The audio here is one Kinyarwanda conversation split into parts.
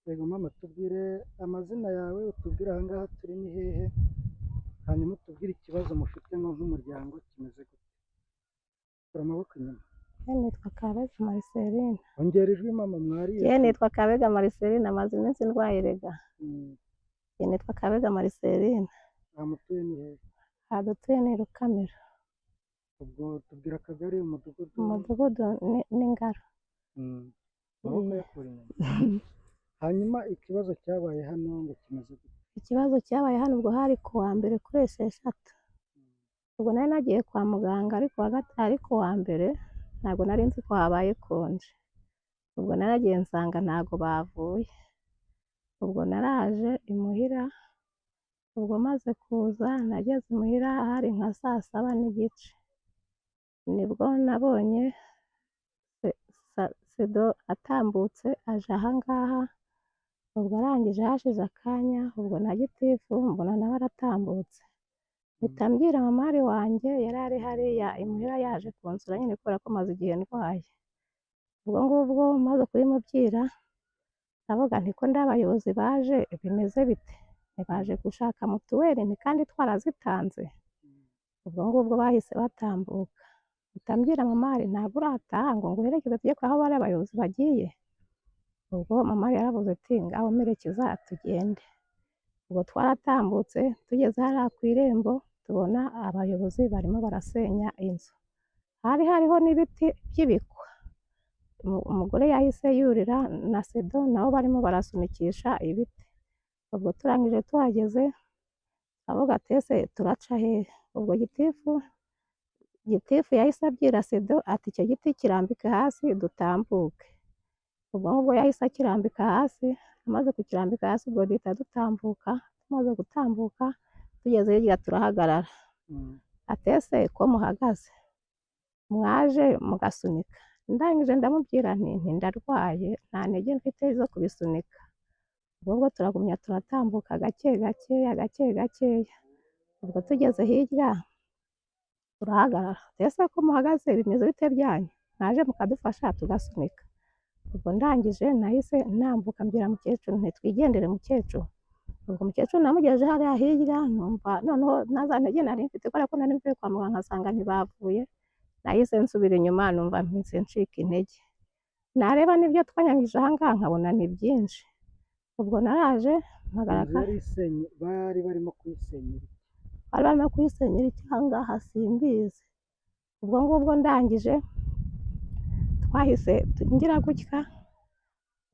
Yego mama, tubwire amazina yawe, utubwire aha ngaha turi ni hehe, hanyuma utubwire ikibazo mufite nk'umuryango kimeze gute. Kura amaboko inyuma. Nitwa Kabega Marceline. Ongera ijwi mama, mwariye. Njye nitwa Kabega Marceline, amaze iminsi ndwaye rega. Njye nitwa Kabega Marceline. Aha mutuye ni hehe? Aha dutuye ni Rukamira. Ubwo tubwire akagari, umudugudu. Umudugudu ni Ngaro. Amaboko yakura inyuma. Hanyuma ikibazo cyabaye hano ngo kimeze gute? Ikibazo cyabaye hano ubwo hari ku wa mbere kuri 6. Ubwo nari nagiye kwa muganga ariko ariko wa mbere ntabwo nari nzi ko habaye konje. Ubwo naragiye nsanga ntabwo bavuye. Ubwo naraje imuhira, ubwo maze kuza nageze imuhira hari nka 7:30. Nibwo nabonye Sedo atambutse aje aha ngaha, ubwo arangije hashize akanya, ubwo na gitifu mbona nawe aratambutse. Mpita mbwira mamari wanjye yari ari hariya imuhira yaje kunsura nyine kubera ko maze igihe ndwaye. Ubwo ngubwo maze kubimubwira, ndavuga nti ko ndi abayobozi baje bimeze bite? Ntibaje gushaka mutuweli nti kandi twarazitanze. Ubwo ngubwo bahise batambuka. Mpita mbwira mamari ntabwo urataha ngo nguherekeze tujye aho bari abayobozi bagiye. Ubwo mamari yaravuze ati ngaho mperekeza tugende. Ubwo twaratambutse tugeze hariya ku irembo tubona abayobozi barimo barasenya inzu. Hari hariho n'ibiti by'ibikwa. Umugore yahise yurira na Sedo nabo barimo barasunikisha ibiti. Ubwo turangije tuhageze aravuga ati ese turaca hehe? Ubwo gitifu yahise abwira Sedo ati icyo giti kirambike hasi dutambuke. Ubwo ngubwo yahise akirambika hasi, amaze kukirambika hasi ubwo duhita dutambuka, tumaze gutambuka tugeze hirya turahagarara. Ati ese ko muhagaze? Mwaje mugasunika. Ndangije ndamubwira nti ndarwaye nta ntege mfite zo kubisunika. Ubwo bwo turagumya turatambuka gake gakeya gake gakeya. Ubwo tugeze hirya turahagarara. Ati ese ko muhagaze bimeze bite byanyu? Mwaje mukadufasha tugasunika. Ubwo ndangije nahise ntambuka mbwira mukecuru nti twigendere mukecuru. Ubwo mukecuru namugejeje hariya hirya numva noneho na za ntege nari mfite kubera ko nari mvuye kwa muganga nkasanga ntibavuye, nahise nsubira inyuma numva mpise ncika intege. Nareba n'ibyo twanyanyije aha ngaha nkabona ni byinshi. Ubwo naraje mpagarara. Inzu yari isenye, bari barimo kuyisenyera iki? Bari barimo kuyisenyera iki aha ngaha simbizi. Ubwo ngubwo ndangije twahise ngira gutya,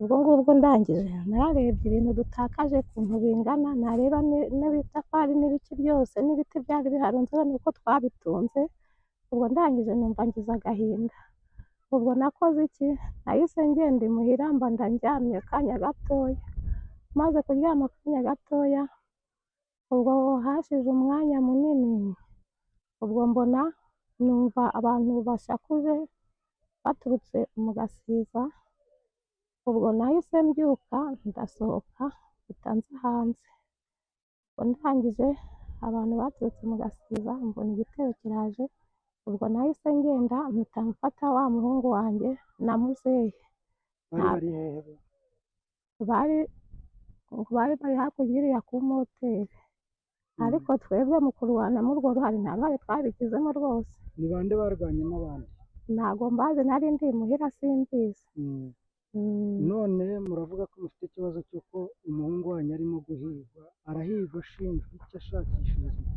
ubwo ngubwo ndangije nararebye ibintu dutakaje ukuntu bingana, nareba n'ibitafari n'ibiki byose n'ibiti byari biharunze nuko twabitunze, ubwo ndangije numva ngize agahinda. Ubwo nakoze iki? Nahise ngenda imuhira mba ndaryamye akanya gatoya. Maze kuryama akanya gatoya, ubwo hashize umwanya munini, ubwo mbona numva abantu bashakuje baturutse mu gasiza, ubwo nahise mbyuka ndasohoka mpita nza hanze. Ubwo ndangije abantu baturutse mu gasiza mbona igitero kiraje, ubwo nahise ngenda mpita mfata wa muhungu wanjye na muzehe. Bari bari hehe bo? Bari bari hakurya iriya ku moteri. Ariko twebwe mu kurwana muri urwo ruhare nta ruhare twabigizemo rwose. Ni bande barwanye n'abandi? Ntago mbazi nari ndi imuhira simbizi. None muravuga ko mufite ikibazo cy'uko umuhungu wanyu arimo guhigwa, arahigwa ashinjwa iki, ashakishirizwa iki?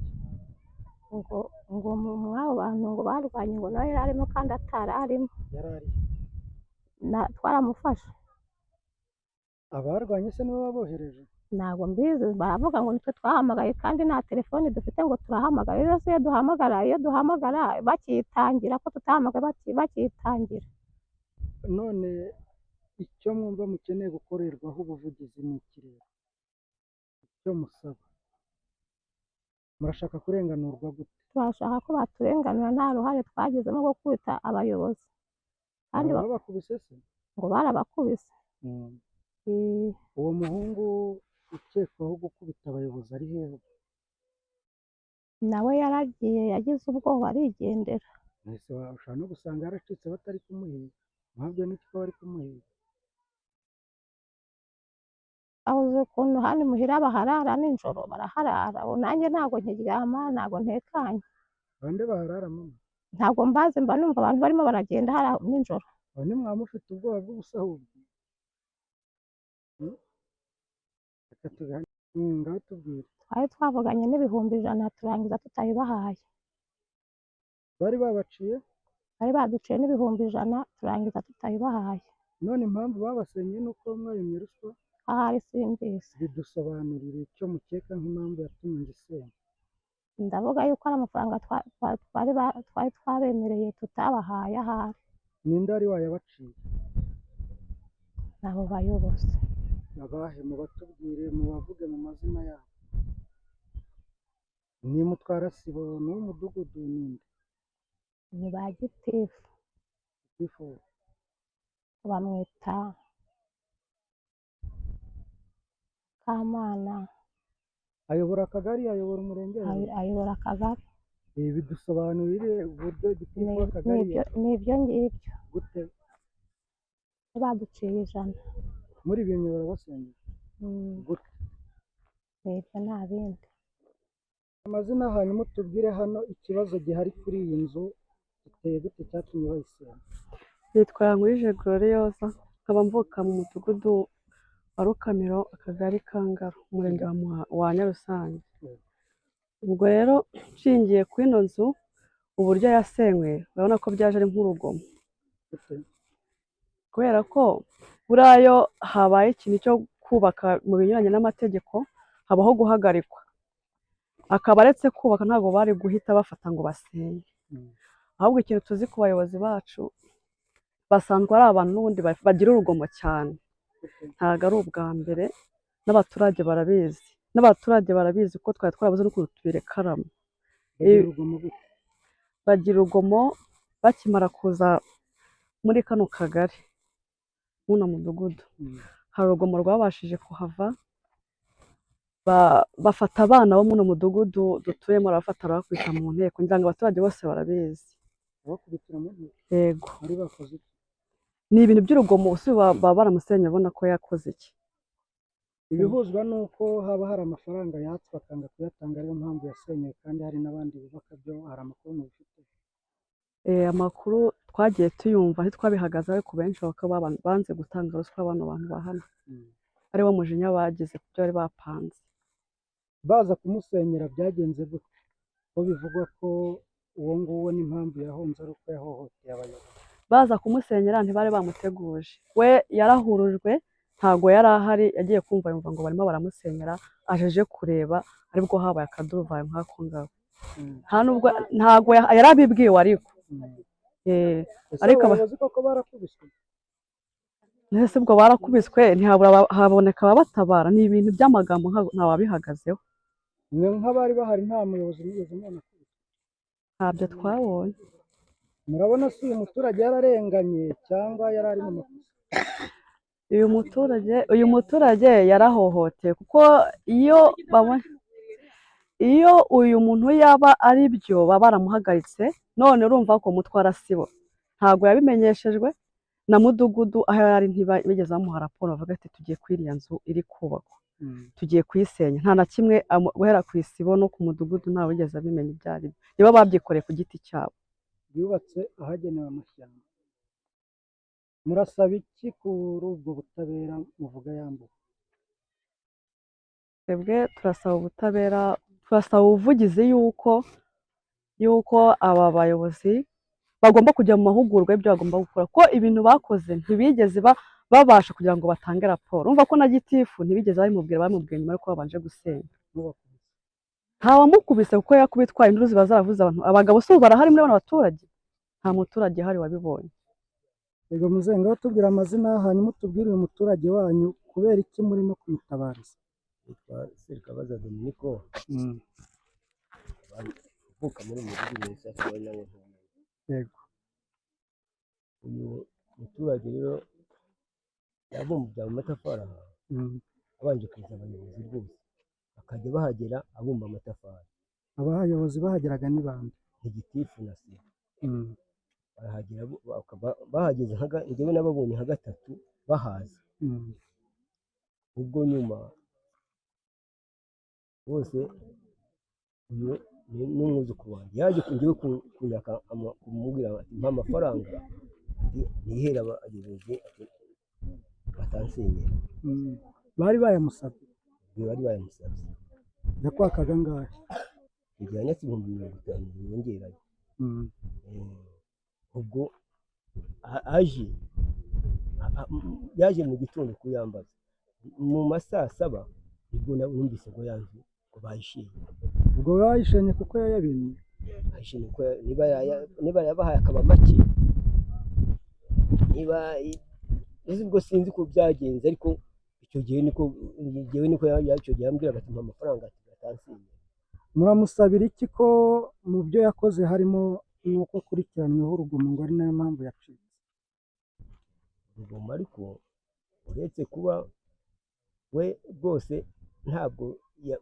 Ngo mw'abo bantu ngo barwanye ngo nawe yari arimo kandi atari arimo. Yari ari Twaramufashe. Abarwanye se nibo babohereje? Ntabwo mbizi, baravuga ngo nitwe twahamagaye kandi nta telefoni dufite ngo turahamagara. Rero se iyo duhamagara bakitangira ko tutahamagaye bakitangira. None icyo mwumva mukeneye gukorerwaho ubuvugizi ni iki rero? Icyo musaba, murashaka kurenganurwa gute? Turashaka ko baturenganura, nta ruhare twagizemo rwo kwita abayobozi. Kandi babakubise se? Ngo barabakubise. Uwo muhungu ukekwaho gukubita abayobozi ari hehe? Nawe yaragiye, yagize ubwoba arigendera. Mwese ushobora no gusanga yaracitse batari kumuhiga. Mwabwiwe n'iki ko bari kumuhiga? Aho uzi ukuntu hano imuhira baharara nijoro, baraharara. Ubu nanjye ntabwo nkiryama, ntabwo ntekanye. Bande baharara mama? Ntabwo mbazi, mba numva abantu barimo baragenda hariya nijoro. Aho ntimwaba mufite ubwoba bw'ubusa ahubwo? Mm? Reka tuganire. Ngaho tubwire. Twari twavuganye n'100,000 turangiza tutabibahaye. Bari babaciye? Bari baduciye n'100,000 turangiza tutabibahaye. None impamvu babasenye ni uko mwabimye ruswa? Ahari simbizi. Bidusobanurire icyo mukeka nk'impamvu yatumye inzu isenywa. Ndavuga yuko ari amafaranga twari twabemereye tutabahaye ahari. Ninde wari wayabaciye? Abo bayobozi. Abahe? Mubatubwire, mubavuge mu mazina yabo. Ni mutwara sibo, ni uw'umudugudu, ninde? Ni ba gitifu. Gitifu? Bamwita Kamana. Ayobora akagari, ayobora umurenge, ayobora Ayobora akagari. Bidusobanurire uburyo gitifu w'akagari Ni ibyo ngibyo. Gute? Baduciye 100. Muri bimwe barabasenyera? Gute? Ni ibyo, nta bindi. Amazina, hanyuma utubwire hano ikibazo gihari kuri iyi nzu giteye gute, cyatumye bayisenya. Nitwa Yankurije Gloriose, nkaba mvuka mu mudugudu wa Rukamiro, akagari ka Ngaro, umurenge wa Nyarusange. Ubwo rero nshingiye kuri ino nzu uburyo yasenywe, urabona ko byaje ari nk'urugomo. Gute? Kubera ko buriya iyo habaye ikintu cyo kubaka mu binyuranye n'amategeko, habaho guhagarikwa. Akaba aretse kubaka, ntabwo bari guhita bafata ngo basenye. Ahubwo ikintu tuzi ku bayobozi bacu, basanzwe ari abantu n'ubundi bagira urugomo cyane. Gute? Ntabwo ari ubwa mbere, n'abaturage barabizi. N'abaturage barabizi ko twari twarabuze n'ukuntu tubirekaramo. Bagira urugomo gute? Bagira urugomo bakimara kuza muri kano kagari, muno mudugudu. Hari urugomo rwabashije kuhava, bafata abana bo muno mudugudu dutuyemo, barabafata barabakubita mu nteko, ngira ngo abaturage bose barabizi. Abakubitira mu nteko? Yego. Bari bakoze iki? Ni ibintu by'urugomo, ubu baba baramusenye ubona ko yakoze iki. Ibihuzwa ni uko haba hari amafaranga yatswe akanga kuyatanga, ariyo mpamvu yasenyewe, kandi hari n'abandi bubaka, byo hari amakuru mubifite? Amakuru twagiye tuyumva, ntitwabihagaze, ariko benshi bakaba banze gutanga ruswa bano bantu ba hano. Ariwo mujinya bagize ku byo bari bapanze. Baza kumusenyera byagenze gute? Ko bivugwa ko uwo nguwo n'impamvu yahunze ari uko yahohoteye abayobozi. Baza kumusenyera ntibari bamuteguje. We yarahurujwe, ntago yari ahari, yagiye kumva yumva ngo barimo baramusenyera, aje kureba aribwo habaye akaduruvayo nk'ako ngako. Nta nubwo ntago yari abibwiwe ariko. Ese Ariko abayobozi koko barakubiswe? Ese ubwo barakubiswe, ntihabura haboneka ababatabara, ni ibintu by'amagambo ntawabihagazeho. Mwe nk'abari bahari nta muyobozi mwigeze mubona akubiswe? Ntabyo twabonye. Murabona se uyu muturage yararenganye cyangwa yari ari mu makosa? Uyu muturage yarahohotewe, kuko iyo babonye iyo uyu muntu yaba ari byo baba baramuhagaritse, none urumva ko mutwara sibo ntabwo yabimenyeshejwe na mudugudu aho yari ari, ntibigeze bamuha raporo bavuga ati tugiye kuri iriya nzu iri kubakwa, tugiye kuyisenya. Nta na kimwe, guhera ku isibo no ku mudugudu ntawe wigeze abimenya ibyo ari byo, nibo babyikoreye ku giti cyabo. Yubatse ahagenewe amashyamba. Murasaba iki kuri ubwo butabera muvuga yambuwe? Twebwe turasaba ubutabera, turasaba ubuvugizi yuko aba bayobozi bagomba kujya mu mahugurwa y'ibyo bagomba gukora, ko ibintu bakoze ntibigeze babasha kugira ngo batange raporo. Urumva ko na gitifu ntibigeze babimubwira, bamubwiye nyuma y'uko babanje gusenya. N'ubakubise? Ntawamukubise, kuko yakubitwaye induru ziba zaravuze abantu. Abagabo si ubu barahari muri bano baturage, nta muturage uhari wabibonye. Yego muzehe, ngaho tubwire amazina, hanyuma utubwire uyu muturage wanyu kubera iki murimo kumutabariza. Nitwa Serikabaza Dominiko, uvuka muri uyu mudugudu ndetse akaba ari nawe ntuye. Uyu muturage rero yabumbye amatafari aha, abanje kuza abayobozi rwose bakajya bahagera abumba amatafari. Abayobozi bahageraga ni bande? Ni gitifu na sibo. Barahagera bahageze njyewe nababonye nka gatatu bahaza. Ubwo nyuma bose uyu ni n'umwuzukuru wanjye yaje ngewe kunyaka kumubwira ati mpa amafaranga, ati nihere abayobozi, ati batansenyera. Bari bayamusabye? Ubwo bari bayamusabye. Yakwakaga angahe? Igihe yanyatse 50,000 yongerayo. Ubwo aje yaje mu gitondo kuyambaza, mu ma saa saba nibwo numvise ngo yanzu ngo bayishenye. Ubwo bayishenye kuko yayabimye? Bayishenye kuko niba yabahaye akaba make, niba ese ubwo sinzi uko byagenze, ariko icyo gihe niko njyewe niko icyo gihe yambwiraga ati mpa amafaranga, ati batansinye. Muramusabira iki ko mu byo yakoze harimo n'uko akurikiranyweho urugomo, ngo ari nayo mpamvu yacitse? Urugomo, ariko uretse kuba we rwose ntabwo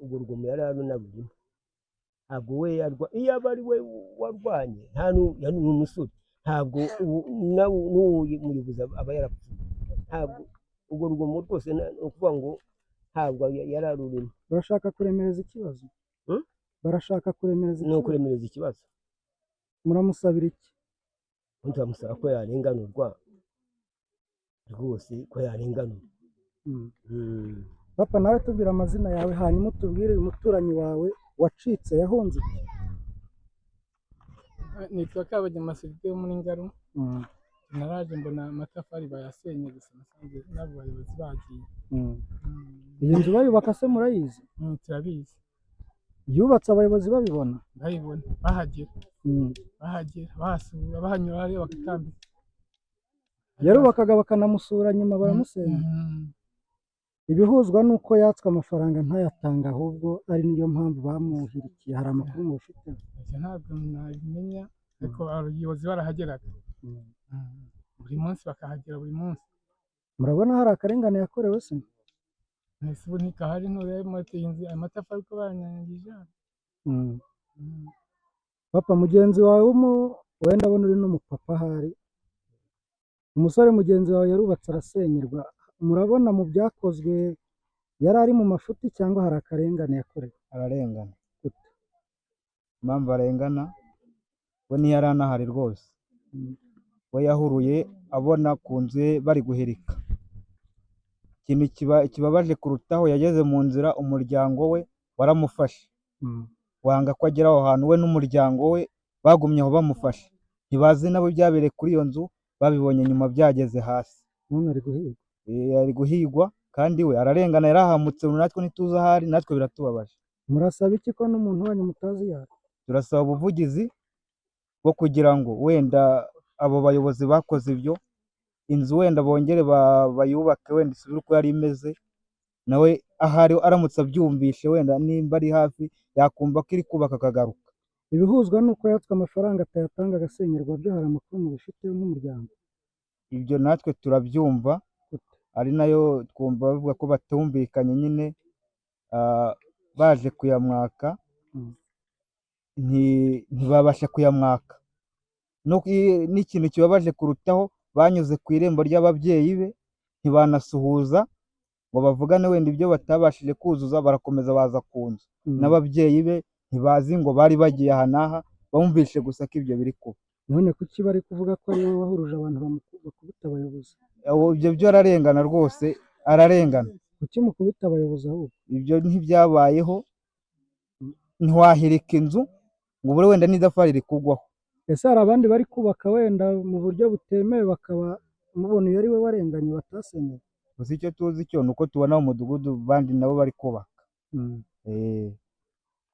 urwo rugomo yari arunarurimo, ntabwo we yarwa, iyo aba ari we warwanye nta yari umusore, ntabwo n'uwo muyobozi aba yarapfuye. Ntabwo urwo rugomo rwose ni ukuvuga ngo ntabwo yari arurimo. Barashaka kuremereza ikibazo? Hmm? Barashaka kuremereza Ni ikibazo? ukuremereza ikibazo. Muramusabira iki? Ubundi turamusaba ko yarenganurwa rwose, ko yarenganurwa. Papa, nawe tubwire amazina yawe, hanyuma utubwire uyu muturanyi wawe wacitse yahunze iki? Nitwa Kabagema Sylvie wo muri Ngaru. Naraje mbona amatafari bayasenye, gusa nasanze n'abo bayobozi bagiye. Iyi nzu bayubaka se murayizi? Turabizi. Yubatse abayobozi babibona? Bayibona, bahagera, bahagera, bahasura, bahanyura hariya bagatambika. Yarubakaga bakanamusura, nyuma baramusenya. Ibihuzwa n'uko yatswe amafaranga ntayatanga, ahubwo ari niyo mpamvu bamuhirikiye, hari amakuru mubifiteho? Ibyo ntabwo nabimenya, ariko abayobozi barahageraga. Buri munsi bakahagera buri munsi. Murabona hari akarengane yakorewe se? Ese ubu ntikahari? Nturebe moteye inzu, aya matafari uko bayanyanyagije hano. Papa, mugenzi wawe wenda abona uri n'umupapa, ahari umusore mugenzi wawe yarubatse arasenyerwa, murabona mu byakozwe yari ari mu mafuti cyangwa hari akarengane yakorewe? Ararengana. Gute? Impamvu arengana, we ntiyari anahari rwose. We yahuruye abona ku nzu ye bari guhirika. Ikintu kibabaje kurutaho, yageze mu nzira umuryango we waramufashe, wanga ko agera aho hantu. We n'umuryango we bagumye aho bamufashe, ntibazi nabo ibyabereye kuri iyo nzu, babibonye nyuma byageze hasi. None ari guhigwa. Ari guhigwa kandi we ararengana, yarahamutse, natwe ntituzi aho ari, natwe biratubabaje. Murasaba iki ko n'umuntu wanyu mutazi yari? Turasaba ubuvugizi bwo kugira ngo wenda abo bayobozi bakoze ibyo, inzu wenda bongere bayubake, wenda isubire uko yari imeze. Nawe ahari aramutse abyumvishe, wenda nimba ari hafi yakumva ko iri kubaka akagaruka. Ibihuzwa n'uko yatswe amafaranga atayatanga agasenyerwa byo hari amakuru mubifiteho nk'umuryango? Ibyo natwe turabyumva. Gute? Ari nayo twumva bavuga ko batumvikanye nyine, baje kuyamwaka ntibabasha kuyamwaka. N'ikintu kibabaje kurutaho, banyuze ku irembo ry'ababyeyi be ntibanasuhuza ngo bavugane wenda ibyo batabashije kuzuza, barakomeza baza ku nzu. N'ababyeyi be ntibazi ngo bari bagiye aha n'aha, bumvishe gusa ko ibyo biri kuba. None kuki bari kuvuga ko ari wowe wahuruje abantu bakubita abayobozi? Ibyo byo ararengana rwose, ararengana. Kuki mukubita abayobozi ahubwo? Ibyo ntibyabayeho, ntiwahirika inzu ngo ubure wenda n'itafari rikugwaho. Ese hari abandi bari kubaka wenda mu buryo butemewe, bakaba mubona uyu ari we warenganye batasenyeye? Gusa icyo tuzi cyo ni uko tubona mu mudugudu bandi nabo bari kubaka.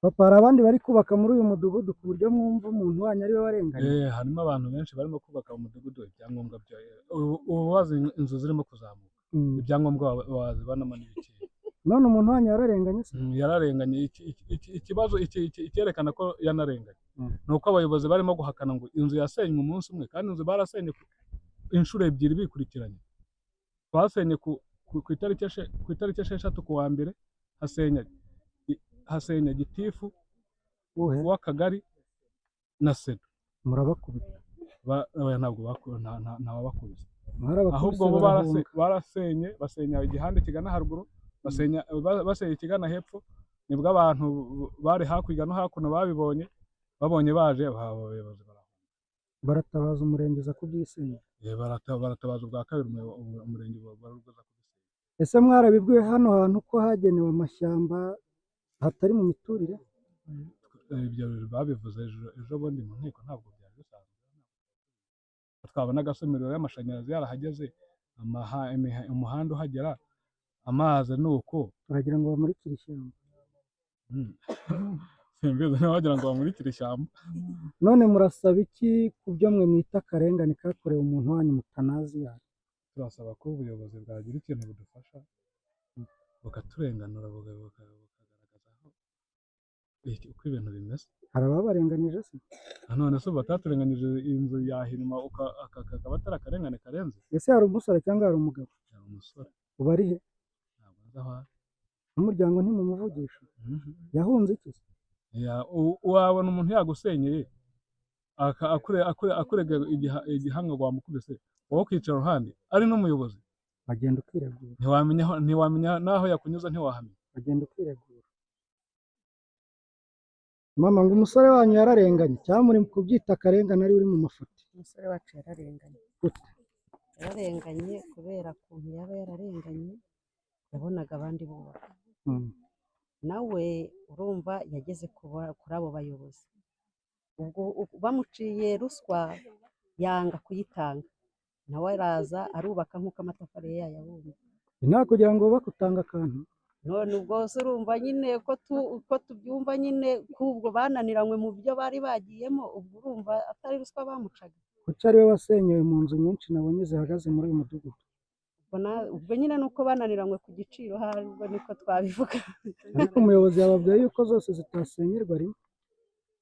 Papa, hari abandi bari kubaka muri uyu mudugudu ku buryo mwumva umuntu wanyu ari we warenganye? Harimo abantu benshi barimo kubaka mu mudugudu, ibyangombwa bya ubu bazi inzu zirimo kuzamuka, ibyangombwa wazibonamo ni bikeya. None umuntu wanyu yararenganye se? Yararenganye. Ikibazo icyerekana ko yanarenganye ni uko abayobozi barimo guhakana ngo inzu yasenywe umunsi umwe, kandi inzu barasenye inshuro ebyiri bikurikiranye. Twasenye ku itariki 6 ku wa mbere, hasenya gitifu Uhe? w'akagari na sedo. Murabakubita? Oya, ntabwo ntawabakubise. Mwarabakubise Ahubwo bo barahunga. barasenye, basenya igihande kigana haruguru. Basenya basenya ikigana hepfo, nibwo abantu bari hakurya no hakuno babibonye, babonye baje abayobozi Baratabaza umurenge uza kubyisenya. Baratabaza ubwa kabiri umurenge uza kubisenya. Ese mwarabibwiwe hano hantu ko hagenewe amashyamba hatari mu miturire? Ibyo babivuze ejo bundi mu nteko, ntabwo byari bisanzwe. Twabona imiriro y'amashanyarazi yarahageze, umuhanda uhagera, amazi ni uko. Baragira ngo bamurikire ishyamba. Simbizi niba wagira ngo bamurikire ishyamba. None murasaba iki ku byo mwe mwita akarengane kakorewe umuntu wanyu mutanazi yayo? Turasaba ko ubuyobozi bwagira ikintu budufasha, bukaturenganura, bukagaragaza aho uko ibintu bimeze. Hari ababarenganije se? None se ubu bataturenganyije inzu yahirima kakaba atari akarengane karenze? Ese hari umusore cyangwa hari umugabo? Hari umusore. Ubu ari he? Ntabwo nzi aho ari. N'umuryango ntimumuvugisha? Yahunze iki se? Wabona umuntu yagusenyeye akurega igihanga wamukubise, wowe ukicara iruhande ari n'umuyobozi. Bagenda ukiregura. Ntiwamenya n'aho yakunyuza, ntiwahamenya. Bagenda ukiregura. Mama, ngo umusore wanyu yararenganye cyangwa muri kubyita akarengane ari uri mu mafuti? Umusore wacu yararenganye. Gute? Yararenganye kubera ukuntu yaba yararenganye, yabonaga abandi bubaka. Nawe urumva yageze kuri abo bayobozi, ubwo bamuciye ruswa yanga kuyitanga, nawe araza arubaka nk'uko amatafari ye yayabumbye. Nta kugira ngo wubake utanga akantu. None ubwo se urumva nyine ko tubyumva nyine ko ubwo bananiranywe mu byo bari bagiyemo, ubwo urumva atari ruswa bamucaga? Kuki ari we wasenyewe mu nzu nyinshi nabonye zihagaze muri uyu mudugudu? Ubwo nyine ni uko bananiranywe ku giciro, hari ubwo niko twabivuga. Ariko umuyobozi yababwiye yuko zose zitasenyerwa rimwe.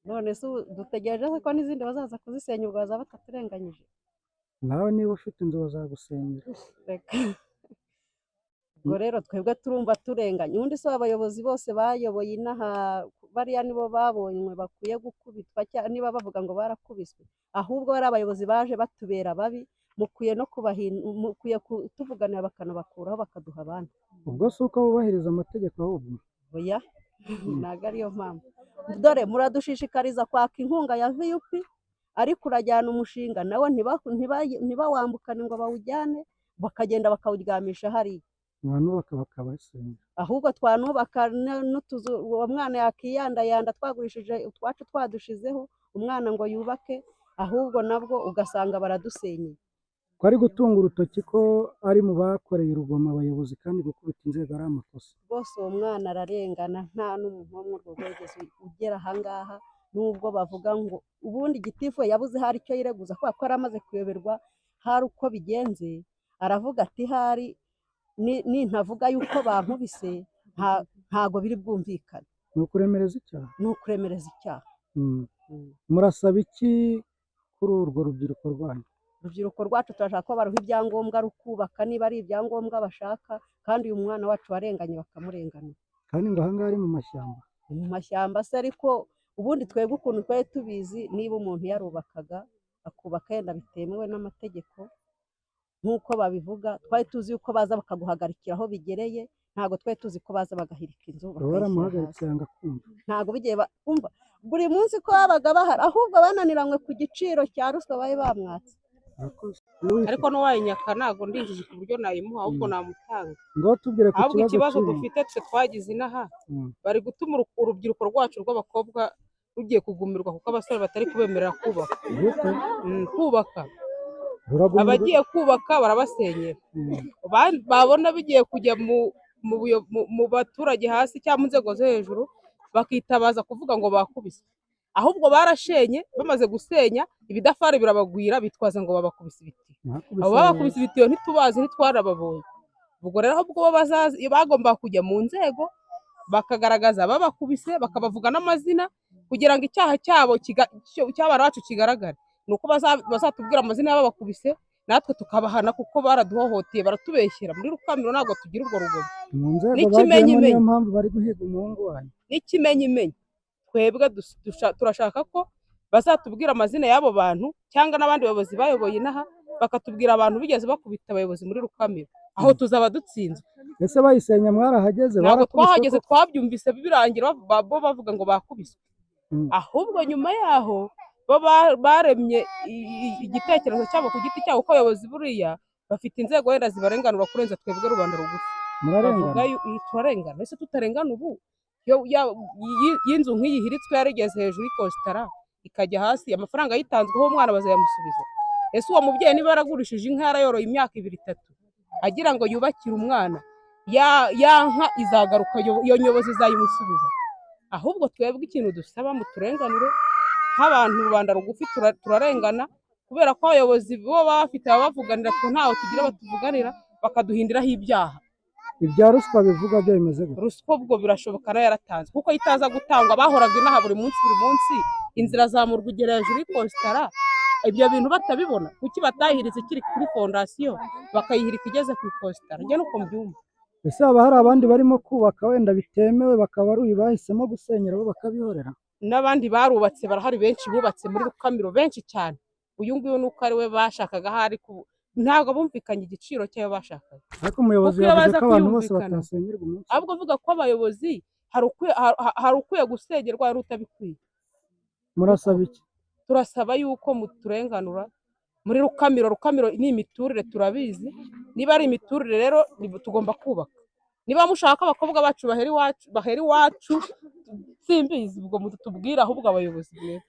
None se ubu dutegereje ko n'izindi bazaza kuzisenya, ubwo bazaba bataturenganyije? Nawe niba ufite inzu bazagusenyera. Reka. Ubwo rero twebwe turumva turenganye. Ubundi se abayobozi bose bayoboye inaha bariya nibo babonywe bakwiye gukubitwa, niba bavuga ngo barakubiswe, ahubwo bari abayobozi baje batubera babi, mukwiye no mukwiye kutuvuganira bakanabakuraho bakaduha abandi. Ubwo si uko bubahiriza amategeko ahubwo? Oya, ntabwo ariyo mpamvu. Dore muradushishikariza kwaka inkunga ya VUP, ariko urajyana umushinga nawo ntibawambukane ngo bawujyane, bakagenda bakawuryamisha hariya. Mwanubaka bakabasenya. Ahubwo twanubaka n'utuzu, uwo mwana yakiyandayanda twagurishije utwacu twadushizeho, umwana ngo yubake, ahubwo nabwo ugasanga baradusenyeye. Ko ari gutunga urutoki ko ari mu bakoreye urugomo abayobozi, kandi gukubita inzego ari amakosa. Rwose uwo mwana ararengana, nta n'umuntu wo muri urwo rwego ugera ahangaha, nubwo bavuga ngo ubundi gitifu yabuze hari icyo yireguza kubera ko yari amaze kuyoberwa hari uko bigenze, aravuga ati hari nintavuga yuko bankubise ntago biri bwumvikane. Ni ukuremereza icyaha. Ni ukuremereza icyaha. Murasaba iki kuri urwo rubyiruko rwanyu? Urubyiruko rwacu turashaka ko baruha ibyangombwa rukubaka, niba ari ibyangombwa bashaka, kandi uyu mwana wacu warenganye bakamurenganura. Kandi ngo ahangaha ari mu mashyamba. Mu mashyamba se, ariko ubundi twebwe ukuntu twari tubizi, niba umuntu yarubakaga akubaka yenda bitemewe n'amategeko nk'uko babivuga, twari tuzi yuko baza bakaguhagarikira aho bigereye, ntabwo twari tuzi ko baza bagahirika inzu Baba bakayishyira baramuhagaritse hasi. yanga kumva. Ntabwo bigiye umva buri munsi ko babaga bahari, ahubwo bananiranywe ku giciro cya ruswa bari bamwatse. Ariko n'uwayinyaka ntabwo ndinjije ku buryo nayimuha, ahubwo namutanga. Ngo tubwire ku Ahubwo kibazo ikibazo cy'uyu. dufite twe twagize inaha, bari gutuma urubyiruko rwacu rw'abakobwa rugiye kugumirwa kuko abasore batari kubemerera kubaka. Gute? Kubaka. Ruragumirwa? Abagiye kubaka barabasenyera. Babona bigiye kujya mu baturage hasi cyangwa mu nzego zo hejuru, bakitabaza kuvuga ngo bakubiswe. Ahubwo barashenye, bamaze gusenya ibidafari birabagwira, bitwaza ngo babakubise ibitiyo. Bakubise Abo babakubise ibitiyo ntitubazi, ntitwarababonye. Ubwo rero ahubwo bo bazaza, bagomba kujya mu nzego bakagaragaza babakubise, bakabavuga n'amazina, kugira ngo icyaha cyabo cy'abana bacu kigaragare. Ni uko bazatubwira amazina y'ababakubise, natwe tukabahana, kuko baraduhohoteye, baratubeshyera. Muri Rukamiro ntabwo tugira urwo rugomo. Mu nzego N'ikimenyimenyi. bagiyemo niyo mpamvu bari guhiga umuhungu wanyu. N'ikimenyimenyi twebwe turashaka ko bazatubwira amazina y'abo bantu, cyangwa n'abandi bayobozi bayoboye inaha, bakatubwira abantu bigeze bakubita abayobozi muri Rukamiro. Aho tuzaba dutsinzwe. Ese bayisenya mwarahageze? Ntabwo Barakubiswe twahageze. koko? Twabyumvise birangira bo bavuga ngo bakubiswe. Ahubwo nyuma yaho bo baremye igitekerezo cyabo ku giti cyabo, kuko abayobozi buriya bafite inzego wenda zibarenganura kurenza twebwe rubanda rugufi. Murarengana? Bavuga turarengana. Ese tutarengana ubu y'inzu nk'iyi ihiritswe yarigeze hejuru y'ikositara ikajya hasi, amafaranga yitanzweho umwana bazayamusubiza? Ese uwo mubyeyi niba yaragurishije inka, yarayoroye imyaka ibiri itatu agira ngo yubakire umwana, ya nka izagaruka? Iyo nyobozi izayimusubiza? Ahubwo twebwe ikintu dusaba, muturenganure nk'abantu rubanda rugufi, turarengana kubera ko abayobozi bo baba bafite ababavuganira, twe ntaho tugira batuvuganira, bakaduhindiraho ibyaha. Ibya ruswa bivugwa byo bimeze gute? Ruswa ubwo birashoboka nayo yaratanzwe, kuko iyo itaza gutangwa bahoraga inaha buri munsi buri munsi, inzira zamurwa igera hejuru y'ikositara, ibyo bintu batabibona? Kuki batayihiritse ikiri kuri fondasiyo, bakayihirika igeze ku ikositara? Njye nuko mbyumva. Ese haba hari abandi barimo kubaka wenda bitemewe, bakaba ari uyu bahisemo gusenyera, bo bakabihorera? N'abandi barubatse barahari, benshi bubatse muri Rukamiro, benshi cyane. Uyu nguyu nuko ari we bashakaga ahari, ntabwo bumvikanye igiciro cy'ayo bashakaga. Ariko umuyobozi Kuko iyo yavuze baza ko abantu bose kuyumvikana. batasenyerwa umunsi. Ahubwo avuga ko abayobozi hari ukwiye gusengerwa, hari utabikwiye. Murasaba iki? Turasaba yuko muturenganura muri Rukamiro. Rukamiro ni imiturire, turabizi. Niba ari imiturire rero tugomba kubaka. Niba mushaka abakobwa bacu bahera iwacu, bahera iwacu, simbizi ubwo mutubwire ahubwo abayobozi mwebwe.